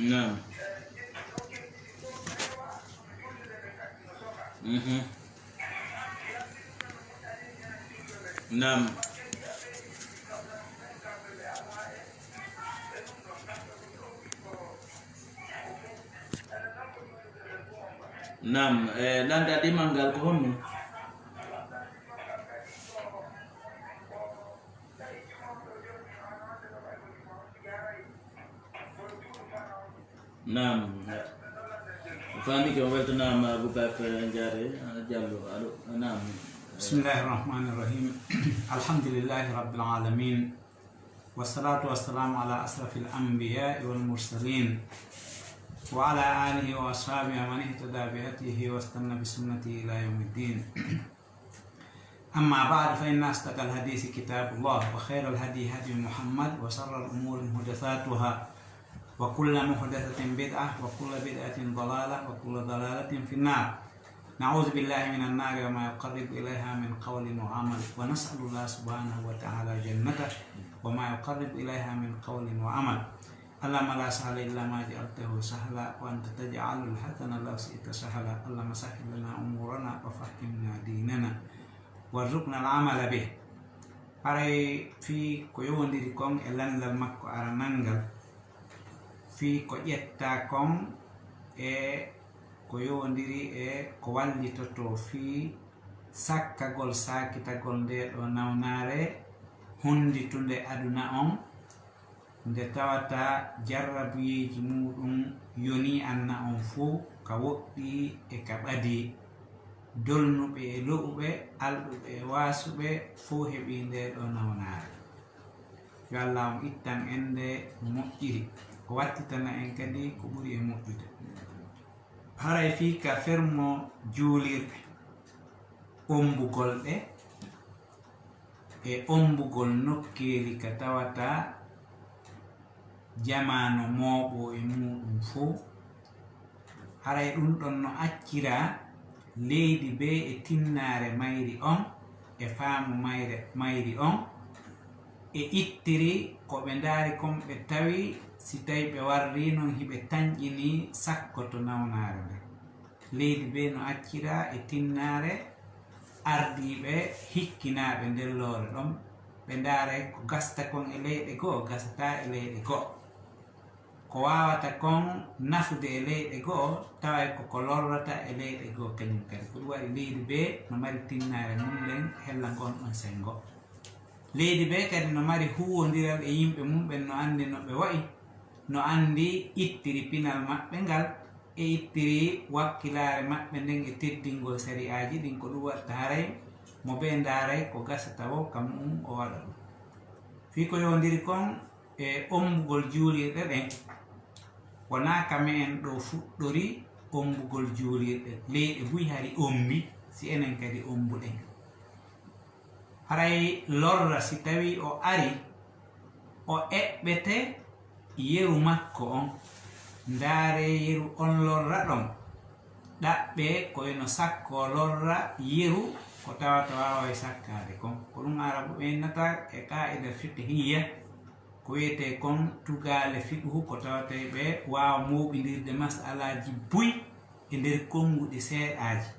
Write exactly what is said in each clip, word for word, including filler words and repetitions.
Naam. Mhm. Naam. Naam, e landa ɗimal ngal ko honno? Naam. Faami ko weltanaama Aboubacar Ndiare Diallo. Allo, naam. بسم الله الرحمن الرحيم. الحمد لله رب العالمين. والصلاة والسلام على أشرف الأنبياء والمرسلين وعلى آله وأصحابه ومن اهتدى بهديه واستنى بسنته إلى يوم الدين. أما بعد، فإن أصدق الحديث كتاب الله، وخير الهدي هدي محمد، وشر الأمور محدثاتها، وكل محدثة بدعة، وكل بدعة ضلالة، وكل ضلالة في النار. نعوذ بالله من النار وما يقرب إليها من قول وعمل، ونسأل الله سبحانه وتعالى جنته وما يقرب إليها من قول وعمل. اللهم لا سهل إلا ما جعلته سهلا، وأنت تجعل الحزن إذا شئت سهلا. اللهم سهل لنا أمورنا وفهمنا ديننا وارزقنا العمل به. Haray fii ko yowondiri kon e lanndal makko aranal ngal, fii ko ƴettaa kon e ko yowondiri e ko wallitotoo fii sakkagol saakitagol ndee ɗoo nawnaare hunnditunde aduna on, nde tawata jarrabuyeeji muuɗum yonii anna on fow, ka woɗɗi e ka ɓadii, dolnuɓe e lo'uɓe, alɗuɓe e waasuɓe, fow heɓii ndee ɗoo nawnaare. Yo Alla on ittan en nde moƴƴiri, o wattitana en kadi ko ɓuri e moƴƴude. Haray fii ka fermo juulirɗe, ombugol ɗe, e ombugol nokkeeli ka tawata jamaano mooɓo e muuɗum fow. Haray ɗum ɗon no accira leydi bee e tinnaare mayri on, e faamu mayre, mayri on, e ittiri ko ɓe ndaari kon, ɓe tawi si tawi ɓe warri non hiɓe tanƴini sakkoto nawnaare nden. Leydi bee no accira e tinnaare ardiiɓe hikkinaaɓe nder loore ɗon, ɓe ndaaray ko gasta kon e leyɗe goo, gasataa e leyɗe goo. Ko waawata kon nafude e leyɗe goo, taway ko ko lorrata e leyɗe goo kañum kadi. Ko ɗum waɗi leydi bee no mari tinnaare mum nden hella ngon ɗon senngo. Leydi bee kadi no mari huuwondiral e yimɓe mum ɓen, no anndi no ɓe wa'i, no anndi ittiri pinal maɓɓe ngal, e ittiri wakkilaare maɓɓe nden e teddingol sari'aaji ɗin. Ko ɗum waɗta haray mo bee ndaaray ko gasata woo ka mu'um o waɗa ɗum. Fii ko yowondiri kon e ombugol juulirɗe ɗen, wonaa ka me'en ɗoo fuɗɗori ombugol juulirɗe. Leyɗe buy hari ombi, si enen kadi ombuɗen. Haray lorra si tawii o ari, o eɓɓete yeru makko on. Ndaaree yeru on lorra ɗon. Ɗaɓɓee ko eno sakkoo lorra yeru ko tawata waaway sakkaade kon. Ko ɗum Aarabu ɓe innata e qaa'ida fiqhiyya, ko wi'etee kon tugaale fiqhu, ko tawata ɓe waawa mooɓindirde mas'alaaji buy e nder konnguɗi seeɗaaji.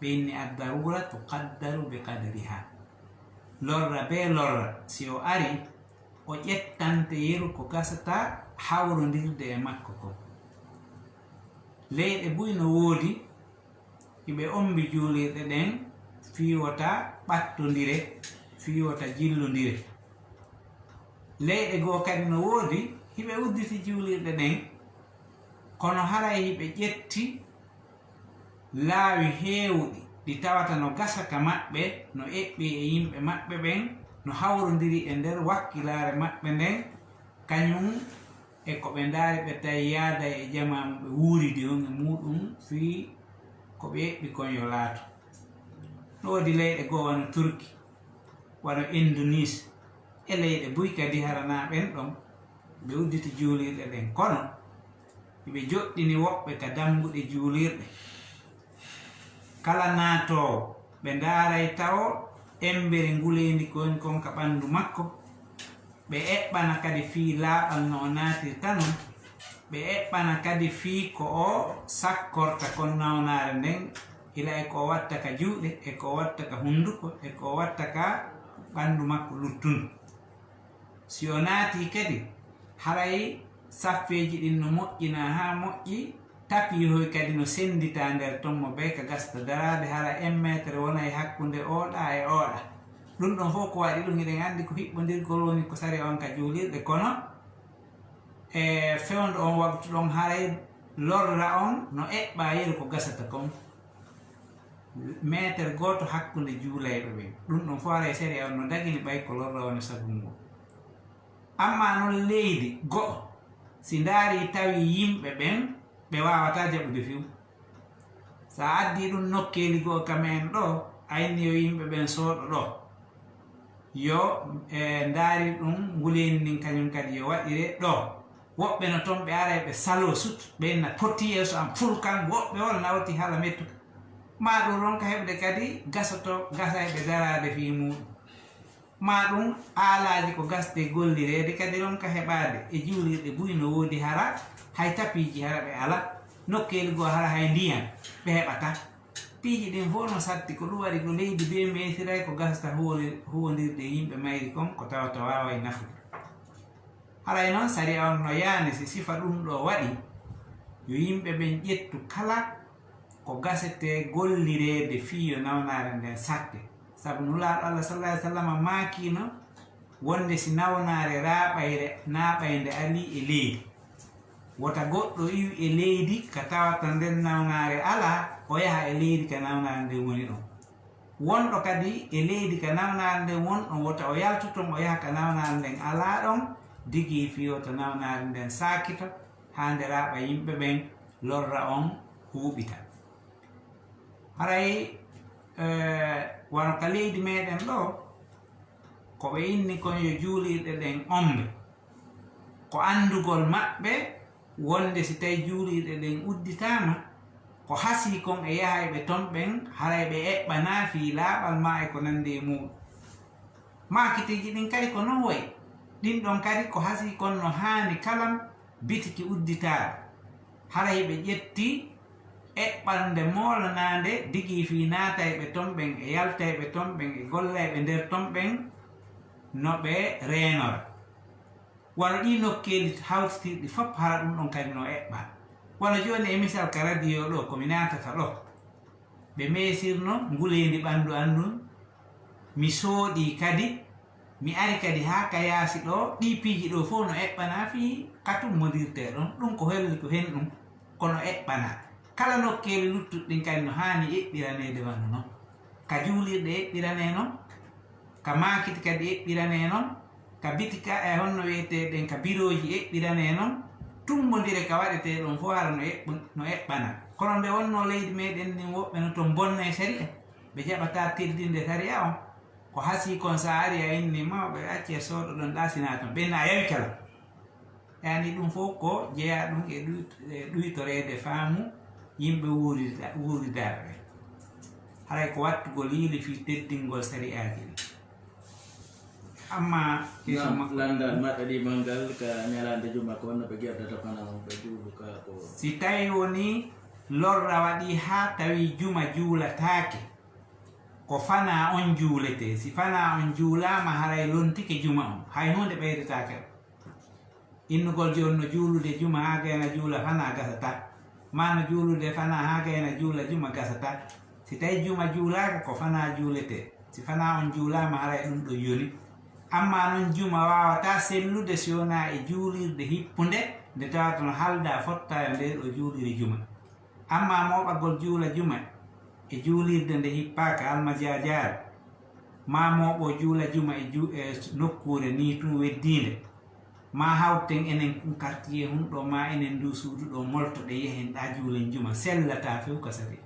Ɓe inni ad-daruura tuqaddaru bi qadriha. Lorra bee lorra, si o ari, o ƴettante yeru ko gasata hawrondirde e makko kon. Leyɗe buy no woodi, hiɓe ombi juulirɗe ɗen fii wota ɓattondire, fii wota jillondire. Leyɗe goo kadi no woodi, hiɓe udditi juulirɗe ɗen, kono haray hiɓe ƴetti laawi heewuɗi ɗi tawata no gasa ka maɓɓe, no eɓɓi e yimɓe maɓɓe ɓen, no hawrondiri e nder wakkilaare maɓɓe nden, kañum e ko ɓe ndaari ɓe tawi yaaday e jamaa mo ɓe wuuridi on e muuɗum fii ko ɓe eɓɓi kon yo laatu. No woodi leyɗe goo wano Turki, wano Indonees, e leyɗe buy kadi hara naa ɓen ɗon, ɓe udditi juulirɗe ɗen, kono hiɓe joɗɗini woɓɓe ka dambuɗe juulirɗe. Kala naatoowo, ɓe ndaaray tawo embere nguleendi ko woni kon ka ɓanndu makko, ɓe eɓɓana kadi fii laaɓal no o naatirta non, Ɓe eɓɓana kadi fii ko o sakkorta kon nawnaare nden, ila e ko o watta ka juuɗe, e ko o watta ka hunduko, e ko o watta ka ɓandu makko luttundu. Si o naatii kadi, haray saffeeji ɗin no moƴƴinaa haa moƴƴi, tapihoy kadi no sennditaa nder ton mo bee ka gasta daraade, hara un meetere wonay hakkunde ooɗa e ooɗa. Ɗun ɗon fow ko waɗi ɗun, hiɗen anndi ko hiɓɓondirgol woni ko sariya on ka juulirɗe, kono e fewndo on wagtu ɗon, haray lorra on no eɓɓaa yeru ko gasata kon. Meeter gooto hakkunde juulayɓe ɓen. Ɗun ɗon fow haray sariya on no dagini ɓay ko lorra woni sabu ngun. Ammaa non leydi go'o, si ndaarii tawi yimɓe ɓen, ɓe waawataa jaɓude few. Si a addii ɗun nokkeeli go'o ka men ɗoo, a inni yo yimɓe ɓen sooɗo ɗoo. Yo, e, ndaari ɗun, nguleendi ndin kañun kadi yo waɗire ɗoo. Woɓɓe no ton ɓe aray ɓe saloo sut, ɓe inna potti yeeso an fulkan, woɓɓe wala nawti hala mettuka. Maa ɗun ronka heɓude kadi gasoto, gasayɓe daraade fii muuɗun. Maa ɗun aalaaji ko gasde gollireede kadi ronka heɓaade. E juulirɗe buy no woodi hara hay tapiiji hara ɓe alaa. Nokkeeli goo hara hay ndiyan ɓe heɓataa. Piiji ɗin fow no satti, ko ɗun waɗi ko leydi bee meesiray ko gasata huwori-, huwondirde e yimɓe mayri kon ko tawata waaway nafude. Haray non sariya on no yaani si sifa ɗun ɗoo waɗi, yo yimɓe ɓen ƴettu kala ko gasetee gollireede fii yo nawnaare nden sakke. Sabu Nulaaɗo Allah sallallaahu alayhi wa sallam maakiino wonde si nawnaare raaɓayre, naaɓaynde alii e leydi, wota goɗɗo iwu e leydi ka tawata nden nawnaare alaa, o yaha e leydi ka nawnaare nden woni ɗon. Wonɗo kadi e leydi ka nawnaare nden woni ɗon, wota o yaltu ton, o yaha ka nawnaare nden alaa ɗon, digii fii wota nawnaare nden saakito, haa nde raaɓa yimɓe ɓen, lorra on huuɓita. Haray, eh, wano ka leydi meɗen ɗoo, ko ɓe inni kon yo juulirɗe ɗen ombe. Ko anndugol maɓɓe wonde si tawi juulirɗe ɗen udditaama, ko hasii kon e yahayɓe ton ɓen, haray ɓe eɓɓanaa fii laaɓal maa e ko nanndi e muuɗun. Maakitiiji ɗin kadi ko non wayi. Ɗin ɗon kadi ko hasii kon no haani kala bitiki udditaaɗo. Haray ɓe ƴetti eɓɓannde moolanaande digii fii naatayɓe ton ɓen e yaltayɓe ton ɓen e gollayɓe nder ton ɓen no ɓe reenora. Wano ɗii nokkeeli hawtitirɗi fow, hara ɗun ɗon kadi no eɓɓaa. Wano jooni e misal ka radio ɗoo, ko mi naatata ɗoo, ɓe meesirno nguleendi ɓanndu an ndun, mi sooɗii kadi, mi ari kadi haa ka yaasi ɗoo, ɗii piiji ɗoo fow no eɓɓanaa fii ka tummondirtee ɗon. Ɗun ko holli ko hen ɗun, kono eɓɓanaa. Kala nokkeeli luttuɗi ɗin kadi no haani eɓɓiraneede wano non. Ka juulirɗe eɓɓiranee non, ka maakiti kadi eɓɓiranee non, ka bitika e honno wi'etee ɗen, ka birooji eɓɓiranee non, tummbondire ka waɗetee ɗon fow hara no eɓɓ-, no eɓɓana. Kono nde wonnoo leydi meɗen ndin woɓɓe no ton bonna e sariya, ɓe jaɓataa teddinde sariya on. Ko hasii kon si a ari a inni mawɓe, acce sooɗo ɗon ɗaa sinaa ton. Ɓen a yawi kala. Yaani ɗun fow ko jeyaa ɗun e ɗuy-, e ɗuytoreede faamu yimɓe wuurida-, wuuridaaɓe ɓen. Haray ko wattugol yiili fii teddingol sari'aaji ɗin. Ammaa keso Naam, makko lanndal maɓɓe ɗimal ngal ka ñalaande juma ko honno ɓe gerdata fana on ɓe juulu ka ko. Si tawi woni lorra waɗii haa tawi juma juulataake, ko fanaa on juuletee. Si fanaa on juulaama, haray lontike juma on, hay huunde ɓeydetaake. Innugol jooni no juulude juma haa gayna juula fanaa gasataa, maa no juulude fanaa haa gayna juula juma gasataa. Si tawi juma juulaaka, ko fanaa juuletee. Si fanaa on juulaama, haray ɗun ɗon yoni. Ammaa non juma waawataa sellude si wonaa e juulirde hippunde, nde tawata no haldaa fottaayo nde ɗoo juuliri juma. Ammaa mooɓagol juula juma e juulirde nde hippaaka almajaajaare, maa mooɓo juula juma e ju-, e nokkuure nii tun weddiinde, maa hawten enen kun kartiyee hun ɗoo, maa enen nduu suudu ɗoo, moltoɗen yahen ɗaa juulen juma, sellataa few ka sariya.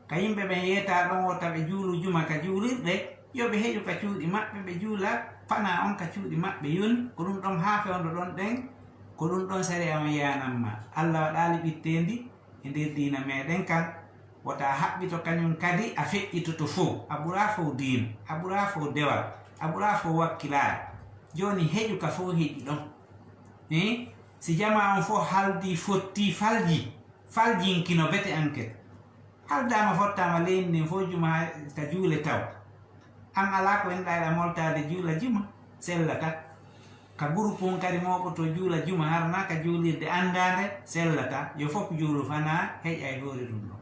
Ka yimɓe ɓen yeetaa ɗon wota ɓe juulu juma ka juulirɗe, yo ɓe heƴu ka cuuɗi maɓɓe, ɓe juula fanaa on ka cuuɗi maɓɓe yoni, ko ɗun ɗon haa fewndo ɗon ɗen, ko ɗun ɗon sariya on yaanammaa. Allah waɗaali ɓitteendi e nder diina meɗen kan, wota a haɓɓito kañun kadi, a feƴƴitoto fow, a ɓuraa fow diina, a ɓuraa fow dewal, a ɓuraa fow wakkilaare. Jooni heƴu ka fow heƴi ɗon. Hii? Si jamaa on fof haldii, fottii, faljii, faljinkino bete enquête. Haldaama, fottaama leydi ndin fof, juma ka juule taw. An alaa ko enɗaa eɗa moltaade juula juma, sellata. Ka groupe on kadi mooɓoto juula juma, harnaa ka juulirde anndaande, sellata. Yo fof juulu fanaa, heƴa e hoore ɗum ɗon.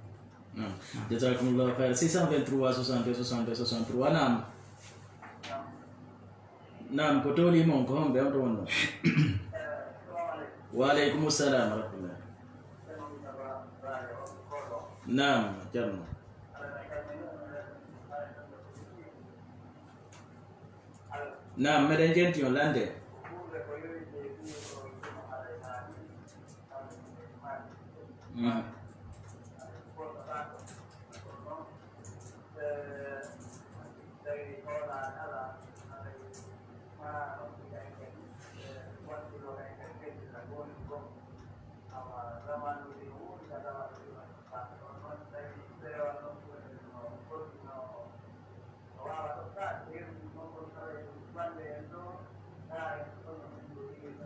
Naam. Jazakumullahu khairan. Six cent vingt-trois soixante-deux soixante-deux soixante-trois, naam. Naam, ko tooli mon, ko homɓe on to wonno? Wa aleykum salam wa rahmatullah. Naam, Ceerno. Naam, meɗen jenti on lande. Mhm.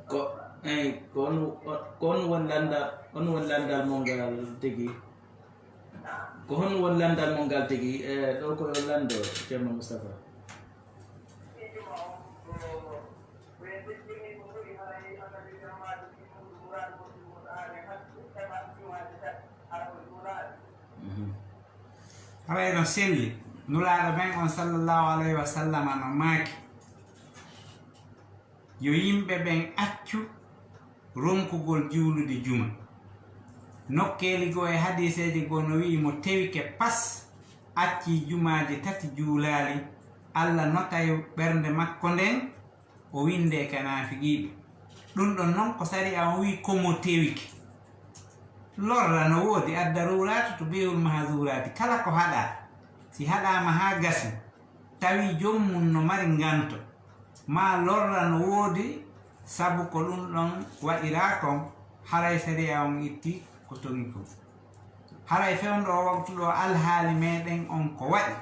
Ko, eyi, ko on, ko on woni lanndal, on woni lanndal mon ngal tigi? Ko honno woni lanndal mon ngal tigi? E ɗo ko yo lanndo, Ceerno Moustapha. Mhm. Haray no selli, Nulaaɗo men on sallallahu alayhi wa sallama no maaki, yo yimɓe ɓen accu ronkugol juulude juma. Nokkeeli goo e hadiiseeje goo no wi'i mo tewike pas, accii jumaaje tati juulaali, Alla notay ɓernde makko nden, o winndee ka naafiqiiɓe. Ɗum ɗon non ko sariya on wi'i ko mo tewike. Lorra no woodi, ad-daruuraatu tubiihul mahzuuraati. Kala ko haɗaa, si haɗaama haa gasi, tawi joom mum no mari nganto, maa lorra no woodi, sabu ko ɗum ɗon waɗiraa kon, haray sariya on itti ko towi kon. Haray fewndo o waktu ɗo alhaali meɗen on ko waɗi,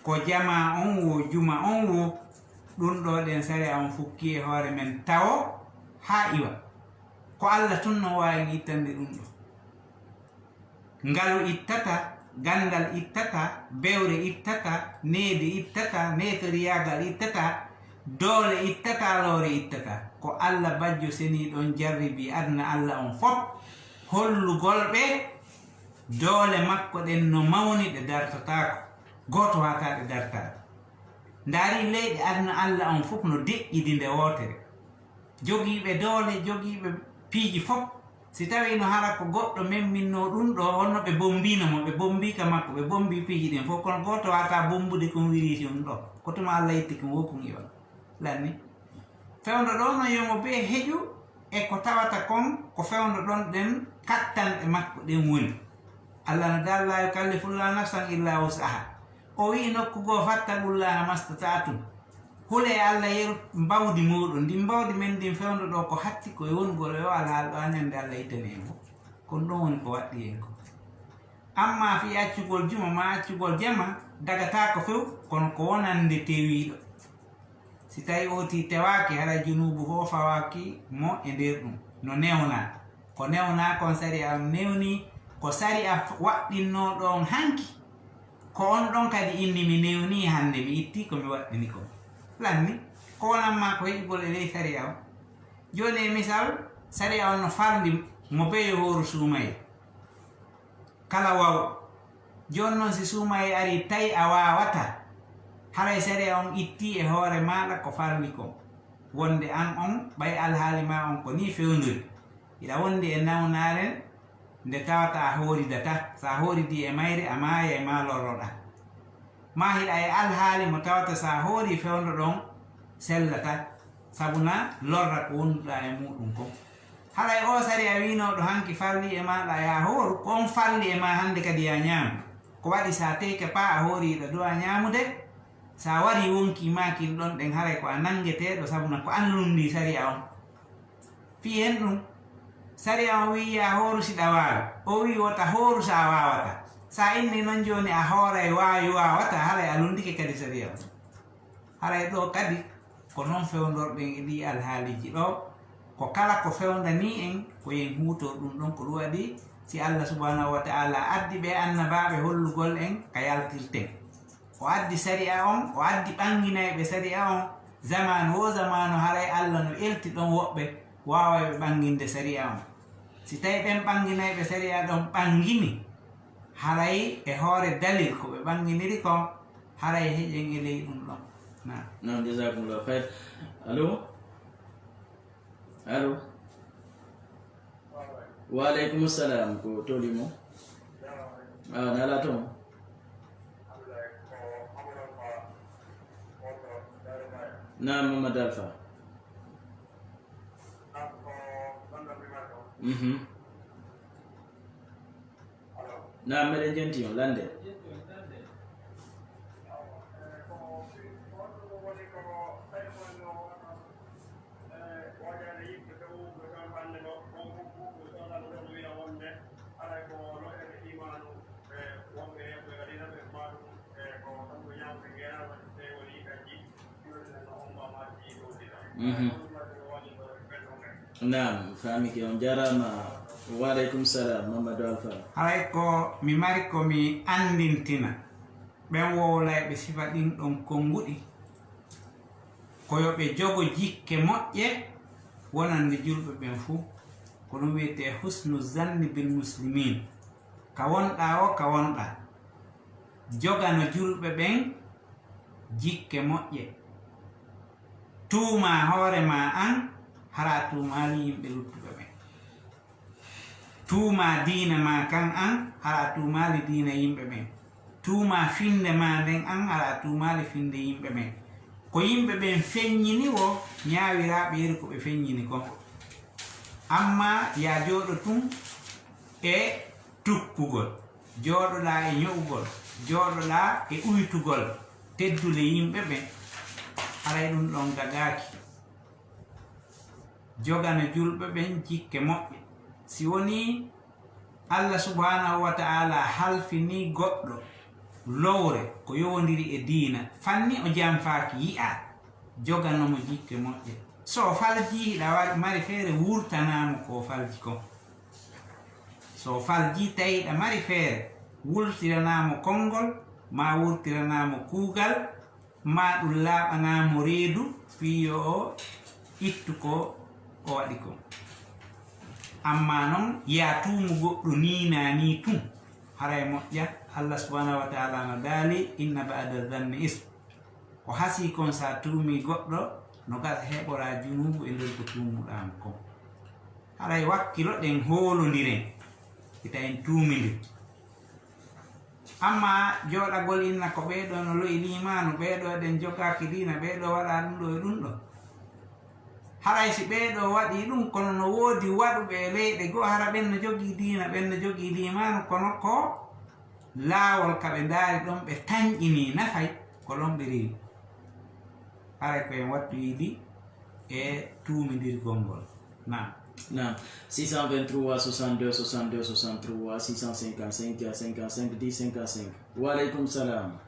ko jamaa on woo, juma on woo, ɗum ɗo ɗen sariya on fukkii e hoore men tawo haa iwa. Ko Alla tun no waawi ittande ɗum ɗo. Ngalu ittata, ganndal ittata, bewre ittata, needi ittata, neetoriyaagal ittata, doole ittata, loore ittata. Ko Alla bajjo seniiɗo on jarribii aduna Alla on fof, hollugol ɓe doole makko ɗen no mawni, ɗe dartataako. Gooto waawataa ɗe dartaade. Ndaarii leyɗe aduna Alla on fof no deƴƴidi nde wootere. Jogiiɓe doole, jogiiɓe piiji fof, si tawii no hara ko goɗɗo memminnoo ɗum ɗo, honno ɓe bommbiino mo, ɓe bommbii ka makko, ɓe bommbii piiji ɗin fof, kono gooto waawataa bommbude kon wiriisi on ɗo. Ko tuma Alla itti kon, wo kon iwa. Lanni. Fewndo ɗo no yo mo bee heƴu e ko tawata kon, ko fewndo ɗon ɗen kattanɗe makko ɗen woni. Alla no daali, "Laa yukallifullahu nafsan illa wus'aha." O wi'i nokku goo, "Fattaqullaha mastata'tum." Hulee Alla yeru mbawdi muuɗum. Ndin mbawdi men ndin fewndo ɗo ko hatti ko e wongol e o alhaali ɗo, haa ñande Alla ittani en ko. Kono ɗum woni ko waɗɗi en ko. Amma fii accugol juma maa accugol jama, dagataako few, kono ko wonande tewiiɗo. Si tawii ootii tewaaki, haray junuubu fof fawaaki mo e nder ɗum. No newnaa. Ko newnaa kon sariya on newnii, ko sariya f-, waɗɗinnoo ɗon hanki. Ko on ɗon kadi inni mi newnii hannde, mi ittii ko mi waɗɗini kon. Lanni, ko wonan maa ko heƴugol e ley sariya on. Jooni e misal, sariya on no farli mo bee yo hooru suumayee. Kala waw. Jooni non si suumayee arii tawi a waawataa, haray sariya on ittii e hoore maaɗa ko farli kon. Wonde an on, ɓay alhaali maa on ko nii fewndori. Hiɗa wondi e nawnaare nde tawata a hooridataa. So a hooridii e mayre, a maayay maa lorroɗaa. Maa hiɗa e alhaali mo tawata so a hoorii fewndo ɗon sellataa, sabu na lorra ko wonduɗaa e muuɗum kon. Haray oo sariya wiinooɗo hanki farli e maaɗa yo a hooru, ko on farli e maa hannde kadi yo a ñaamu. Ko waɗi so a teyke paa a hoori hiɗa duwaa ñaamude, so a warii wonkii maa kin ɗon ɗen haray ko a nanngeteeɗo sabu na ko an lunndii sariya on. Fii hen ɗum, sariya on wi'i yo a hooru si ɗa waawi. O wi'i wota hooru so a waawataa. So a inni non jooni a hooray waawi waawataa, haray a lunndike kadi sariya on. Haray ɗo kadi ko non fewndorɗen e ɗii alhaaliiji ɗo, Ko kala ko fewndanii en, ko yen huutor ɗum ɗon. Ko ɗum waɗi, si Allah subhanahu wa ta'ala addi ɓe annabaaɓe hollugol en ka yaltirten. O addi sari'a on, o addi ɓannginayɓe sari'a on. Zamaanu wo zamaanu, haray Allah no elti ɗon woɓɓe waawayɓe ɓannginde sari'a on. Si tawi ɓen ɓannginayɓe sari'a ɗon ɓanngini, haray e hoore dalil ko ɓe ɓannginiri kon, haray heƴen e ley ɗum ɗon. Naam. Naam, jazakumullahu khair. Allo? Allo? Wa alaikum salam, ko toli mo? Ah, nala to? Naam, Mamadou Alpha. Mhm. Naam, meɗen jenti on, lande. Mhm. Naam, faamike, on jaraama. Wa aleykum salam, Mamadou Alpha. Haray ko mi mari ko mi anndintina ɓen wowlayɓe sifa ɗin ɗon konnguɗi, ko yo ɓe jogo jikke moƴƴe wonande julɓe ɓen fuu. Ko ɗum wiyetee husnu zanni bil muslimin. Ka wonɗaa o, ka wonɗaa. Jogano julɓe ɓen jikke moƴƴe. Tuumaa hoore maa an, hara a tuumaali yimɓe luttuɓe ɓen. Tuumaa diina maa kan an, hara a tuumaali diina yimɓe ɓen. Tuumaa finnde maa nden an, hara a tuumaali finnde yimɓe ɓen. Ko yimɓe ɓen feññini wo, ñaawiraaɓe yeru ko ɓe feññini kon. Ammaa yaa jooɗo tun e tukkugol, jooɗoɗaa e ño'ugol, jooɗoɗaa e uytugol teddule yimɓe ɓen, haray ɗum ɗon dagaaki. Jogano julɓe ɓen jikke moƴƴe. Si wonii Allah subhanahu wa ta'ala halfinii goɗɗo lowre ko yowondiri e diina, fanni o janfaaki, yi'aa, jogano mo jikke moƴƴe. So o faljii, hiɗa wa-, mari feere wurtanaa mo ko o falji kon. So o faljii tawi hiɗa mari feere, wurtiranaa mo konngol, maa wurtiranaa mo kuugal, maa ɗum laaɓanaa mo reedu, fii yo o ittu ko o waɗi kon. Ammaa non, yaa tuumu goɗɗo nii naa nii tun, haray moƴƴa. Allah subhanahu wa ta'ala no daali, "Inna ba'da zanni ism." Ko hasii kon, si a tuumii goɗɗo, no gasa heɓoraa junuubu e nder ko tuumuɗaa mo kon. Haray wakkiloɗen, hoolondiren, hita en tuumindir. Ammaa jooɗagol inna ko ɓee ɗoo no lo'i liimaanu, ɓee ɗoo ɗen jogaaki diina, ɓee ɗoo waɗaa ɗum ɗoo e ɗum ɗoo. Haray si ɓee ɗoo waɗii ɗum, kono no woodi waɗuɓe e leyɗe goo, hara ɓen no jogii diina, ɓen no jogii liimaanu, kono ko laawol ka ɓe ndaari ɗon, ɓe tanƴinii nafay, ko ɗon ɓe rewi. Haray ko en wattu yiidi e tuumindirgol ngol. Naam. Naam. Six cent vingt-trois, soixante-deux, soixante-deux, soixante-trois, six cent cinquante-cinq, cinquante-cinq, dix, cinquante-cinq. Wa aleykum salam.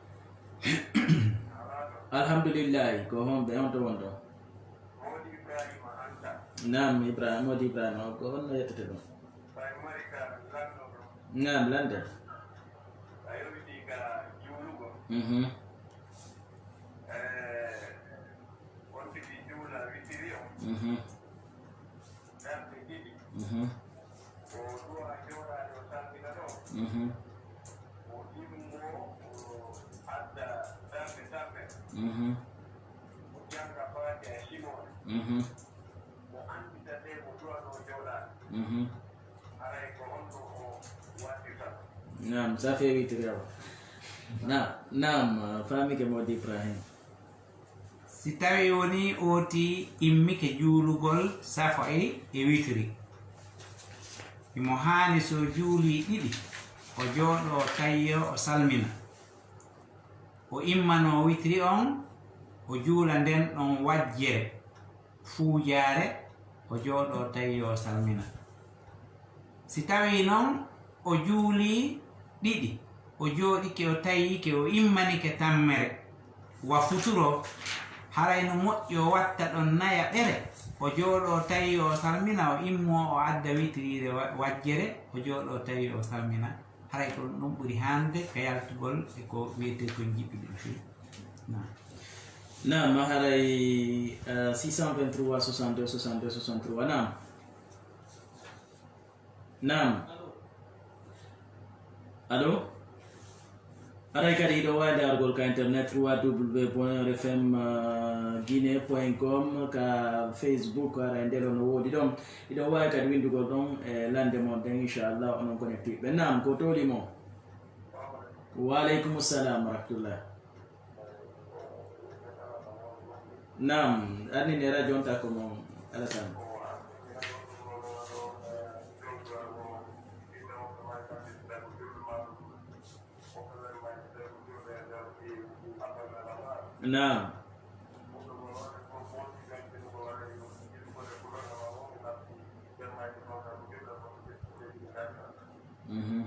Alhamdulillahi, ko honɓe, on to won ɗo? Naam, Ibrahima, Modi Ibrahima, ko honno yettete ɗum? Naam, lande. Mhm. Mhm. Mhm. Mhm. Mhm. Mhm. Mhm. Naam, safi e witiri awa. Na-, naam, faamike Modi Ibrahim. Si tawii wonii ootii immike juulugol safa'i e witiri, himo haani so juulii ɗiɗi, o jooɗoo tayyoo, o salmina. O immanoo witiri on, o juula nden ɗon wajjere fuujaare, o jooɗoo tayyoo, o salmina. Si tawii non o juulii ɗiɗi, o jooɗike, o tayyike, o immanike tammere, wa futuro, haray no moƴƴi o watta ɗon nayaɓere, O jooɗo tawi o salmina, o immo o adda witiriire wa-, wajjere, o jooɗo tawi o salmina. Haray ko ɗum ɓuri haanude ka yaltugol e ko wiyetee ko jiɓi ɗum fii. Naam. Naam, haray, eh, six cent vingt-trois, soixante-deux, soixante-deux, soixante-trois. Naam. Naam. Allo? Haray kadi hiɗo waawi ndaarugol ka internet, trois w point r f m guinée point com, ka Facebook, haray ndelo no woodi ɗon. Hiɗo waawi kadi winndugol ɗon e lannde mon ɗen, inchallah, onon connectiiɓe. Naam, ko tooli mo? Wa aleykum salam wa rahmatullah. Naam, annin e radio on takko mo Alassane. Naam. Mhm.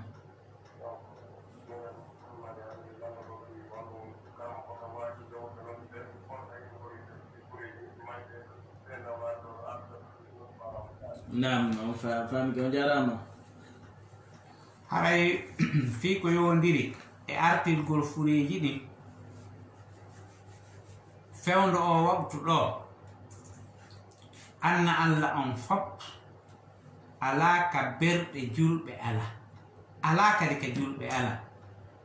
Naam, on fa-, faami ko, on jaaraama. Haray fii ko yowondiri e artirgol fureeji ɗin, fewndo oo waqtu ɗoo, anna Alla on fop alaa ka berɗe julɓe alaa, alaa kadi ka julɓe alaa.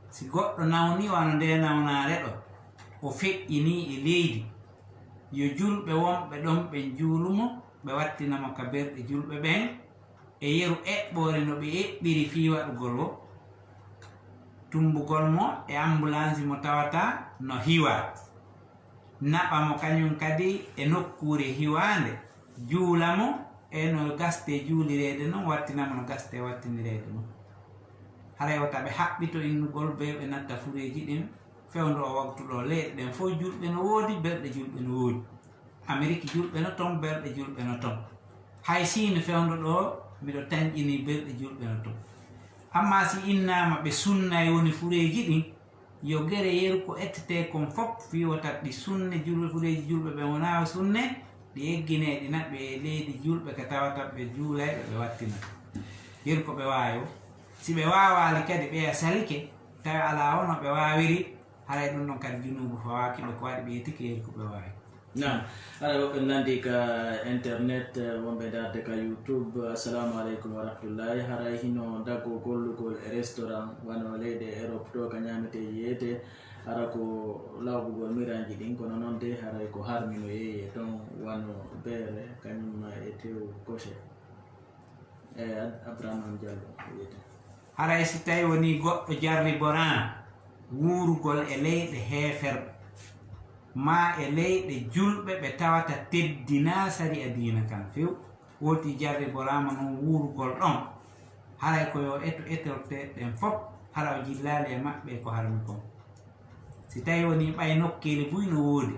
Si goɗɗo nawni wano ndee nawnaare ɗoo, o feƴƴinii e leydi, yo julɓe wonɓe ɗon ɓen juulu mo, ɓe wattina mo ka berɗe julɓe ɓen, e yeru eɓɓoore no ɓe eɓɓiri fii waɗugol wo, tumbugol mo e ambulansi mo tawata no hiwa, naɓa mo kañum kadi e nokkuure hiwaande, juula mo e no gastee juulireede non, wattina mo no gastee wattinireede non. Haray wota ɓe haɓɓito innugol bee ɓe natta fureeji ɗin fewndo oo waqtu ɗoo. Leyɗe ɗen fof julɓe no woodi, berɗe julɓe no woodi. Amerik julɓe no ton, berɗe julɓe no ton. Hay Siin fewndo ɗoo, miɗo tanƴinii berɗe julɓe no ton. Ammaa si innaama ɓe sunnay woni fureeji ɗin, yo gere yeru ko ettetee kon fof fii wota ɗi sunne julɓe, fureeji julɓe ɓen wonaa sunne, ɗi egginee ɗi naɓee e leydi julɓe ka tawata ɓe juulayɓe ɓe wattina. Yeru ko ɓe waawi o. Si ɓe waawaali kadi ɓeya salike, tawi alaa wano ɓe waawiri, haray ɗum ɗon kadi junuubu fawaaki ɓe, ko waɗi ɓe yetike yeru ko ɓe waawi. Naam, haray woɓɓe nandi ka internet, eh, wonɓe darde ka YouTube. Assalamu aleykum wa rahmatullahi. Haray hino daggo gollugol e restaurant wano leyɗe Europe to ka ñaameteeji yeeyetee, hara ko lawɓugol miranji ɗin, kono non de haray ko harmi no yeeyee ton wano beere, kañum ma e tew kose. Eh, Ab-, Abdourahmane Diallo wiyete. Haray si tawi woni goɗɗo jarriboraama wuurugol e leyɗe heeferɓe, maa e leyɗe julɓe ɓe tawata teddinaa sariya diina kan few, woti jarriboraama non wuurugol ɗon, haray ko yo eto etorte ɗen fof, hara o jillaali e maɓɓe ko harmi kon. Si tawi woni ɓay nokkeeli buy no woodi,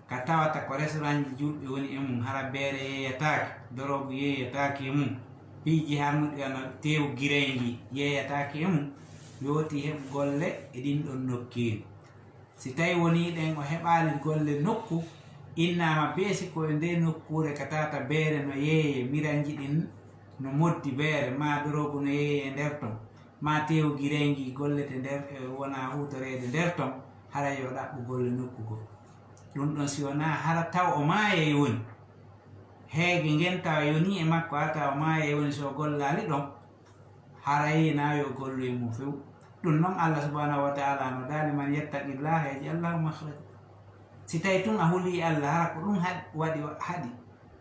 ka tawata ko restaurantji julɓe woni e mum, hara beere yeeyataake, doroogu yeeyataake e mum, piiji harmuɗi wano teewu girayndi yeeyataake e mum, yooti heɓu golle e ɗin ɗon nokkeeli. Si tawi woni ɗen o heɓaali golle nokku, innaama bee si ko e ndee nokkuure ka tawata beere no yeeyee, miranji ɗin no moddi beere, maa doroogu no yeeyee nder ton, maa teewu girayndi gollete nder, e, wona huutoreede nder ton, haray yo ɗaɓɓu golle nokku goo. Ɗum ɗon si wonaa hara taw o maayay woni. Heege ngen tawa yonii e makko, hara taw o maayay woni so o gollaali ɗon, haray na yo gollu e mum few. Ɗum non Allah subhanahu wa ta'ala no daali, "Man yattaqillaha yaj'al lahu makhraja." Si tawi tun a hulii Allah, hara ko ɗum haɗ-, waɗi, haɗi,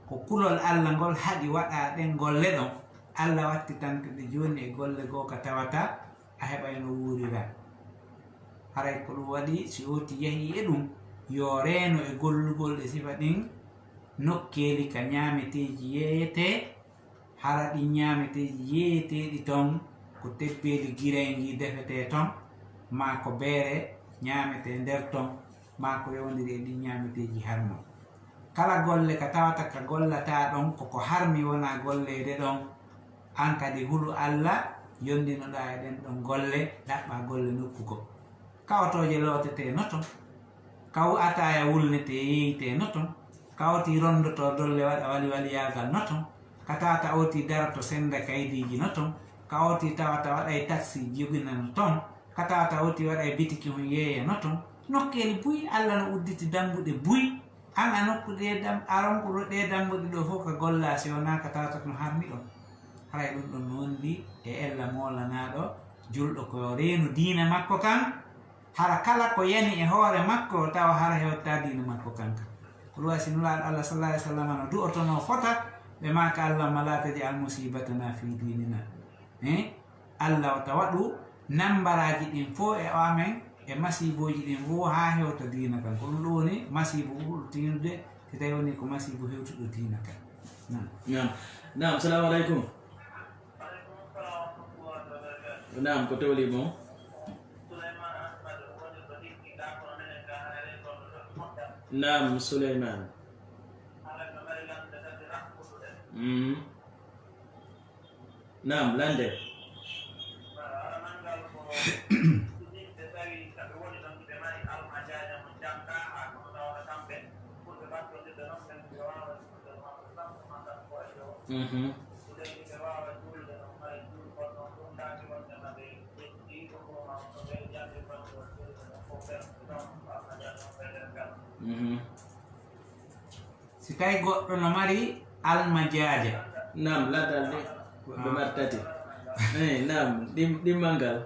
ko kulol Allah ngol haɗi waɗa ɗen golle ɗon, Allah wattitante ɗe jooni e golle goo ka tawata a heɓay no wuurira. Haray ko ɗum waɗi, si ooti yahii e ɗum, yo reeno e gollugol e sifa ɗin nokkeeli ka ñaameteeji yeeyetee, hara ɗin ñaameteeji yeeyeteeɗi ton ko tebbeeli girayndi defetee ton, maa ko beere ñaametee nder ton, maa ko yowondiri e ɗin ñaameteeji harmo. Kala golle ka tawata ka gollataa ɗon, ko ko harmi wonaa golleede ɗon, an kadi hulu Allah, yondinoɗaa e ɗen ɗon golle, ɗaɓɓaa golle nokku goo. Ka otooje lootetee no ton, ka wu-, ataaya wulnetee yeeyetee no ton, Ka oti rondoto dolle waɗa wali waliyaagal no ton. Ka tawata oti daroto senda kaydiiji no ton. Ka oti tawata waɗay taksi jogina no ton. Ka tawata oti waɗay bitiki hon yeeya no ton. Nokkeeli buy, Alla no udditi dambuɗe buy. An a nokku ɗee dam-, a ronkuɗo ɗee dambuɗe ɗoo fof ka gollaa, si wonaa ka tawata no harmi ɗon. Haray ɗum ɗon no wondi e ella moolanaaɗo julɗo ko reenu diina makko kan. Hara kala ko yani e hoore makko, tawa hara hewtaa diina makko kanka. Ko ɗum waɗi si Nulaaɗo Allah sallallahu alaihi wasallam no du'otonoo fota, ɓe maaka Allahumma la taj'al musibatana fi dinina. Eh? Allah wata waɗu nambaraaji ɗin fof e o amen, e masiibooji ɗin fof haa hewta diina kan. Ko ɗum ɗo woni masiibo ɓurɗo tiinude, si tawi woni ko masiibo hewtuɗo diina kan. Naam. Naam. Naam, salamu alaikum. Naam, ko tawli mo? Naam, Suleyman. Mm. Naam, lande. Mhm. Mhm. Si tawi goɗɗo no mari almajaaja. Naam, laddal de, ɓe mari tati. Eh, naam, ɗim-, ɗimmal ngal.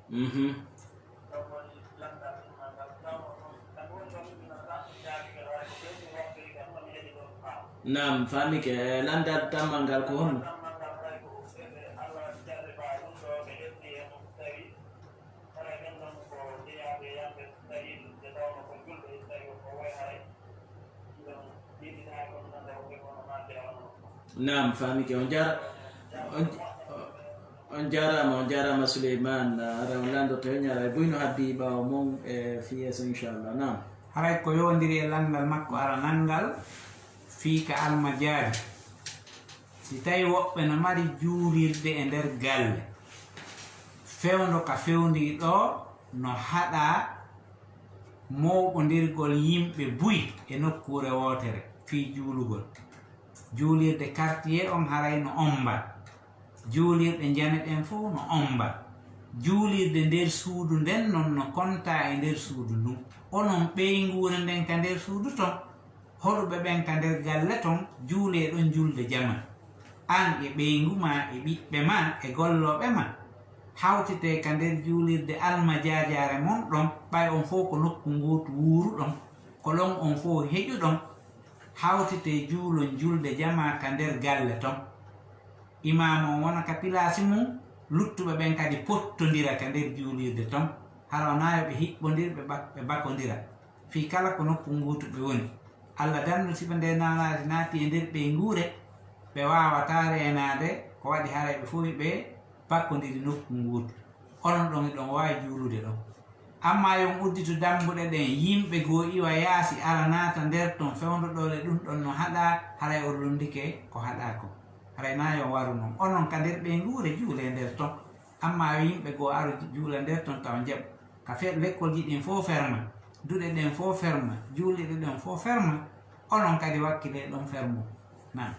Mhm. Naam, faamike. Eh, lanndal tammal ngal ko honno? Naam, faamike. On jara-, on, on jaaraama, on jaaraama Suleyman. Hara on lanndorto he ñaara e buy no habbi ɓaawo mon e fii yeeso, inchallah. Naam. Haray ko yowondiri e lanndal makko aranal ngal, fii ka almajaaji. Si tawi woɓɓe no mari juulirde e nder galle, fewndo ka fewndii ɗoo no haɗa mooɓondirgol yimɓe buy e nokkuure wootere fii juulugol. Juulirde quartier on haray no ommbal. Juulirɗe njane ɗen fow no ommbal. Juulirde nder suudu nden non no kontaa e nder suudu ndun. Onon ɓeynguure nden ka nder suudu ton, hoɗuɓe ɓen ka nder galle ton, juulee ɗon julde jama. An e ɓeyngu maa e ɓiɓɓe maa e gollooɓe maa, hawtitee ka nder juulirde almajaajaare mon ɗon, ɓay on fow ko nokku ngootu wuuruɗon, ko ɗon on fow heƴuɗon, hawtitee juulon julde jama ka nder galle ton. Imaamu on wona ka pilaasi mun, luttuɓe ɓen kadi pottondira ka nder juulirde ton. Hara wonaa yo ɓe hiɓɓondir, ɓe bak-, ɓe bakondira. Fii kala ko nokku ngootu ɓe woni. Alla dandu si ɓe nde naalaade naati e nder ɓeynguure, ɓe waawataa reenaade, ko waɗi haray ɓe fow ɓe bakkondiri nokku ngootu. Onon ɗon, hiɗon waawi juulude ɗon. Ammaa yo on udditu dambuɗe ɗen, yimɓe goo iwa yaasi ara naata nder ton, fewndoɗon e ɗun ɗon no haɗaa, haray on londike ko haɗaa kon. Haray naa yo on waru non. Onon ka nder ɓeynguure, juulee nder ton. Ammaa yo yimɓe goo aru juula nder ton tawa njaɓu. Ka fe-, lekkolji ɗin fow ferma, duɗe ɗen fow ferma, juulirɗe ɗen fow ferma, onon kadi wakkilee ɗon fermo. Naam.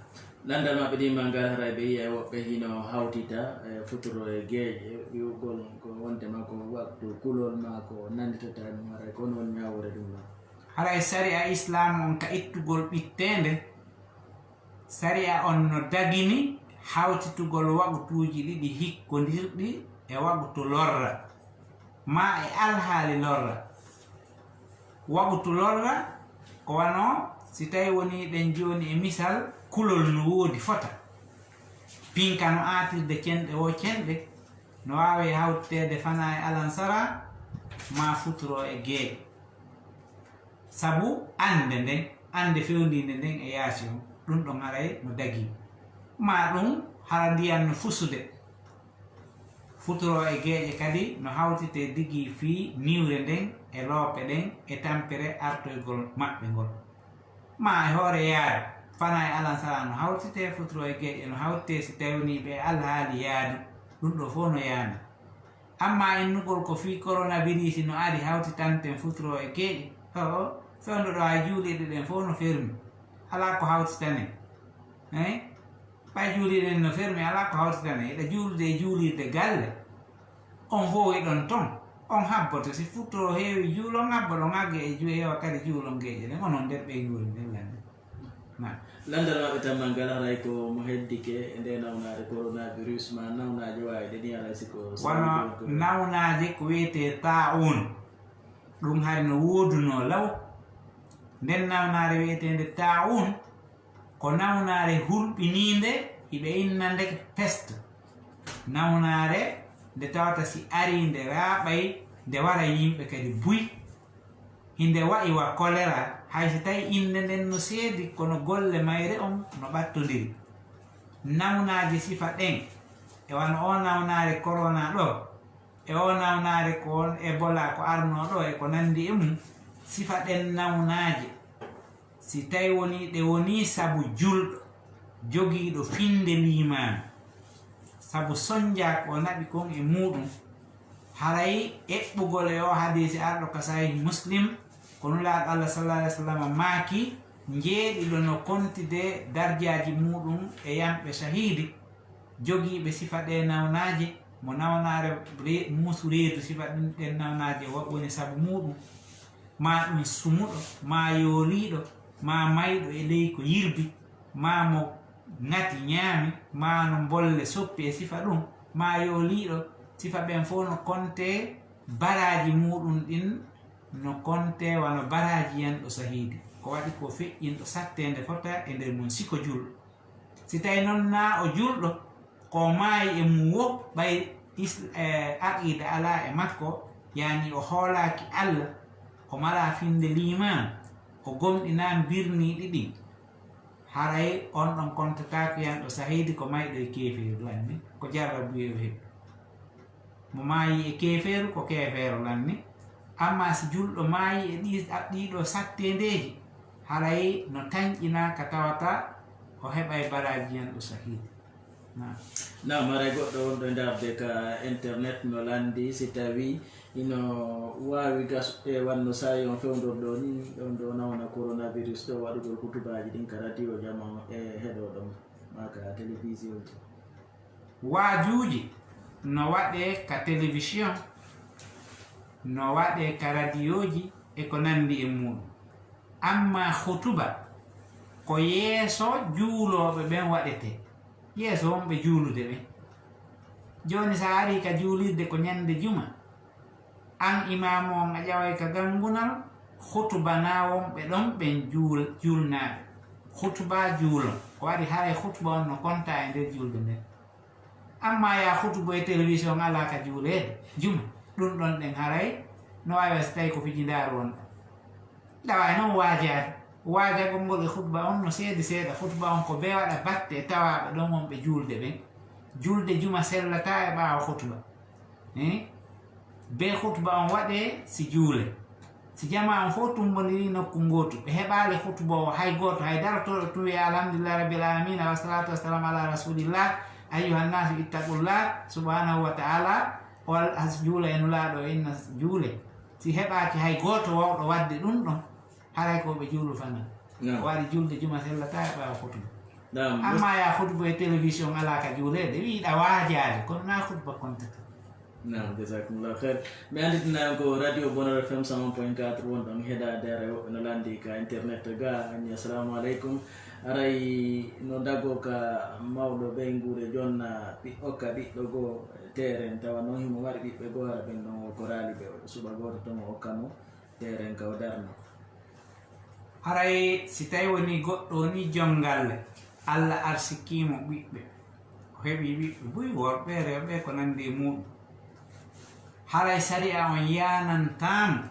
Lanndal maɓɓe ɗimmal ngal, haray ɓe yi'ay woɓɓe hino hawtita, e, futuro e geeƴe, wi'ugol ko wonde ma ko waktu kulol maa ko nannditata ɗum, haray ko non ñaawore ɗum non. Haray sariya Islaam on ka ittugol ɓitteende, sariya on no dagini hawtitugol waqtuuji ɗiɗi hikkondirɗi e waqtu lorra, maa e alhaali lorra. Waqtu lorra ko wano si tawi woni ɗen jooni e misal kulol no woodi fota. Pinka no aatirde cenɗe woo cenɗe, no waawi hawtiteede fanaa e alansara, maa futuro e geeƴe. Sabu annde nden, annde fewndiinde nden e yaasi on, ɗum ɗon haray no dagii. Maa ɗum hara ndiyan no fusude. Futuro e geeƴe kadi no hawtitee digii fii niwre nden e loope ɗen e tampere artoygol maɓɓe ngol. Maa e hoore yaade, Fana e alansaraa no hawtitee, futuro e geeƴe no hawtitee, si tawii wonii ɓe alhaali yaadu, ɗum ɗoo fof no yaada. Amma innugol ko fii coronavirus no ari hawtitanten futuro e geeƴe, o, o, fewndo ɗo hay juulirɗe ɗen fof no fermi, alaa ko hawtitanee. Eey? Ɓay juulirɗe ɗen no fermi, alaa ko hawtitanee. Eɗa juulude e juulirde galle, on fof eɗon ton, on habboto, si futuro heewi juulon, habboɗon agge e ju-, heewa kadi juulon geeƴe ɗen, onon nder ɓeynguure nden lande. Na. Landal maɓɓe tammal ngal haray ko mo heddike e nde nawnaare coronavirus ma nawnaaje waayde ni haray si ko Wano sababu ko nawnaaje ko wiyetee taa'un. Ɗum hari no woodunoo law. Nden nawnaare wiyeteende taa'un ko nawnaare hulɓiniinde, hiɓe inna nde peste. Nawnaare nde tawata si arii nde raaɓay, nde wara yimɓe kadi buy. Hinde wa'i wa kolera, hay si tawi innde nden no seedi, kono golle mayre on no ɓattondiri. Nawnaaje sifa ɗen, e wano o nawnaare korona ɗo, e o nawnaare ko on Ebola ko arnoo ɗo, e ko nandi e mum, sifa ɗen nawnaaje, si tawi woni ɗe woni sabu julɗo jogiiɗo finde liimaanu, sabu sonja ko o naɓi kon e muuɗum, haray eɓɓugol e o hadiisi arɗo ka Sahih Muslim, ko Nulaaɗo Allah sallallahu alaihi wasallam maaki, njeeɗiɗo no kontide darjaaji muuɗum e yamɓe sahiidi, jogiiɓe sifa ɗe nawnaaje, mo nawnaare re-, muusu reedu sifa ɗin, ɗen nawnaaje wo-, woni sabu muuɗum, maa ɗum sumuɗo, maa yooliiɗo, maa mayɗo e ley ko yirbi, maa mo ŋati ñaami, maa no mbolle soppi e sifa ɗum, maa yooliiɗo, sifa ɓen fof no kontee, baraaji muuɗum ɗin no kontee wano baraaji yanɗo sahiidi. Ko waɗi ko feƴƴinɗo satteende fota e nder mum si ko julɗo. Si tawi non naa o julɗo, ko maayi e mum wo ɓay is-, e, aqiida alaa e makko, yaani o hoolaaki Allah, o maraa finde liimaan, o gomɗinaa birniiɗi ɗin. Haray on ɗon kontataako yanɗo sahiidi ko mayɗo e keefeeru lanni, ko jarrabuyee o heɓi. Mo maayi e keefeeru ko keefeero lanni, amma si julɗo maayi e ɗii, ɗii ɗoo satteendeeji, haray no tanƴinaa ka tawata o heɓay baraaji yanɗo sahiidi. Naam. Naam, haray goɗɗo wonɗo e ndaarde ka internet no lanndi si tawi ino waawi gasude wanno saa'i on fewndorɗo ni, ɗon ɗo nawna coronavirus ɗo, waɗugol kutubaaji ɗin ka radio jama e heɗoɗon maa ka télévision ji. Waajuuji no waɗee ka télévision, no waɗee ka radiyooji e ko nanndi e muuɗum. Amma hutuba ko yeeso juulooɓe ɓen waɗetee, yeeso wonɓe juulude ɓen. Jooni, si a arii ka juulirde ko ñannde juma, an imaamu on a ƴaway ka ganngunal, hutubanaa wonɓe ɗon ɓen juul-, juulnaaɓe. Hutuba juulon. Ko waɗi haray hutuba on no kontaa e nder juulde nden. Amma yaa hutuba e télévision alaa ka juuleede, juma, ɗum ɗon ɗen haray no waawi si tawi ko fijindaaru wonɗon. Ɗawaay noon waajaade. Waajagol ngol e khutba on no seedi seeɗa. Khutba on ko bee waɗa batte e tawaaɓe ɗon wonɓe juulde ɓen. Juulde juma sellataa e ɓaawo khutba. Eh? Bee khutba on waɗee si juule. Si jamaa on fof tummbondirii nokku ngootu, ɓe heɓaali khutboowo hay gooto, hay darotooɗo tun wi'a, "Alhamdulillahi Rabbil Aalamiina, wa salaatu wa salaamu ala Rasuulillah, ayyuhan naasu ittaqullah, subhaanahu wa ta'aala, wal as juula e Nulaaɗo o inna juule." Si heɓaaki hay gooto waawɗo waɗde ɗum ɗon, haray ko ɓe juulu fana. Naam. Ko waɗi juulde juma sellataa e ɓaawo khutba. Naam. Amma yaa khutba e télévision alaa ka juuleede, wi'uɗaa waajaade, kono naa khutba kontata. Naam, jazakumullahu khair. Mi annditinaama ko Radio Bonheur F M cent un point quatre wonɗon heɗaade, haray woɓɓe no lanndi ka internet ga. Anni, assalamu aleykum. Haray no dagoo ka mawɗo ɓeynguure jonna ɓiɗɗo ka ɓiɗɗo goo teeren, tawa noon himo mari ɓiɓɓe goo, hara ɓen ɗon o koraali ɓe, suɓa gooto ton o okka mo teeren ka o darno. Haray si tawi wonii goɗɗo wonii jom galle, Alla arsikii mo ɓiɓɓe, o heɓii ɓiɓɓe buy, worɓe, rewɓe, ko nanndi e muuɗum. Haray sariya on yaanantaa mo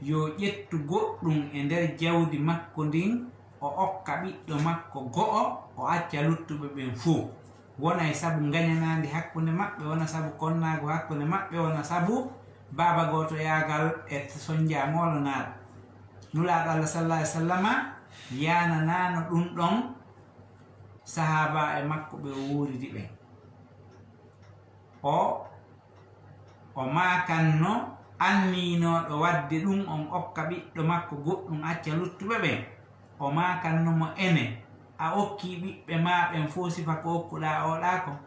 yo ƴettu goɗɗum e nder jawdi makko ndin, o okka ɓiɗɗo makko go'o, o acca luttuɓe ɓen fow. Wonay sabu ngañanaandi hakkunde maɓɓe, wona sabu konnaagu hakkunde maɓɓe, wona sabu baaba gootoyaagal e sonja moolonaaɗo. Nulaaɗo Allah sallallahu alaihi wasallama Yananaano ɗum ɗon sahaaba'en makko ɓe o wuuridi ɓen. O, o maakanno anniinooɗo waɗde ɗum on okka ɓiɗɗo makko goɗɗum acca luttuɓe ɓen. O maakanno mo, ene, a okkii ɓiɓɓe maa ɓen fow sifa ko okkuɗaa oo ɗaa kon?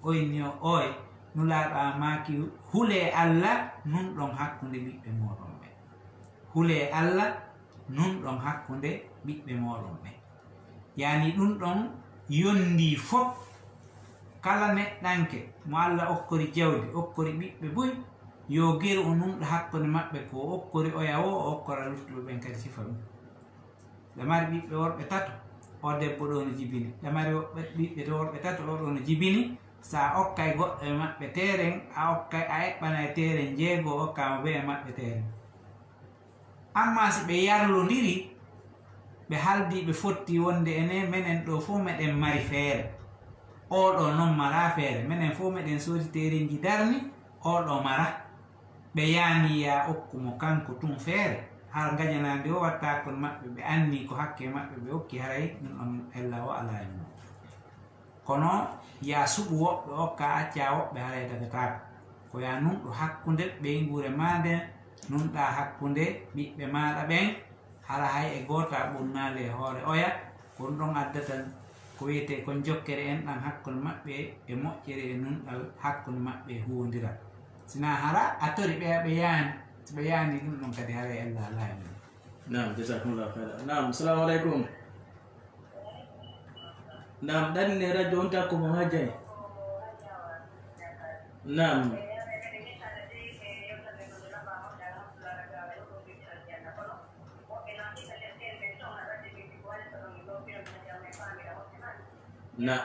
O inni o, ooy, Nulaaɗo an maaki, hulee Alla nunɗon hakkunde ɓiɓɓe mooɗon ɓen. Hulee Alla nunɗon hakkunde ɓiɓɓe mooɗon ɓen. Yaani ɗum ɗon yondii fof. Kala neɗɗanke mo Alla okkori jawdi, okkori ɓiɓɓe buy, yo geru o nunɗo hakkunde maɓɓe ko o okkori oya woo, o okkora luttuɓe ɓen kadi sifa ɗum. Ɗa mari ɓiɓɓe worɓe tato, o debbo ɗo no jibini. Ɗa mari woɓɓe, ɓiɓɓe to worɓe tato, o ɗo no jibini. So a okkay goɗɗo e maɓɓe teeren, a okkay, a eɓɓanay teeren jeego, o okka mo bee e maɓɓe teeren. Ammaa si ɓe yarlondiri, ɓe haaldi, ɓe fotti wonde enen, menen ɗo fow meɗen mari feere. Oo ɗo non maraa feere. Menen fow meɗen soodi teerenji darni, oo ɗo maraa. Ɓe yaani yaa okku mo kanko tun feere, har ngajanaa nde o watta hakkunde maɓɓe, ɓe anni ko hakke maɓɓe ɓe okki, haray ɗum ɗon ella o alaa e mum. Kono yaa suɓu woɓɓe okka, acca woɓɓe, haray dagataako. Ko yaa nunɗo hakkunde ɓeynguure maa nden, nunɗaa hakkunde ɓiɓɓe maaɗa ɓen, hara hay e gooto a ɓurnaali e hoore oya, ko ɗum ɗon addata ko wiyetee kon jokkere enɗan hakkunde maɓɓe e moƴƴere e nunɗal hakkunde maɓɓe e huwondiral. Sinaa hara a tori ɓe, ɓe yaani, si ɓe yaani ɗum ɗon kadi haray ella alaa e mum. Naam, jazakumullahu khairan. Naam, salamu alaikum. Naam, ɗanne radio on takko mo hajjay. Naam. Na.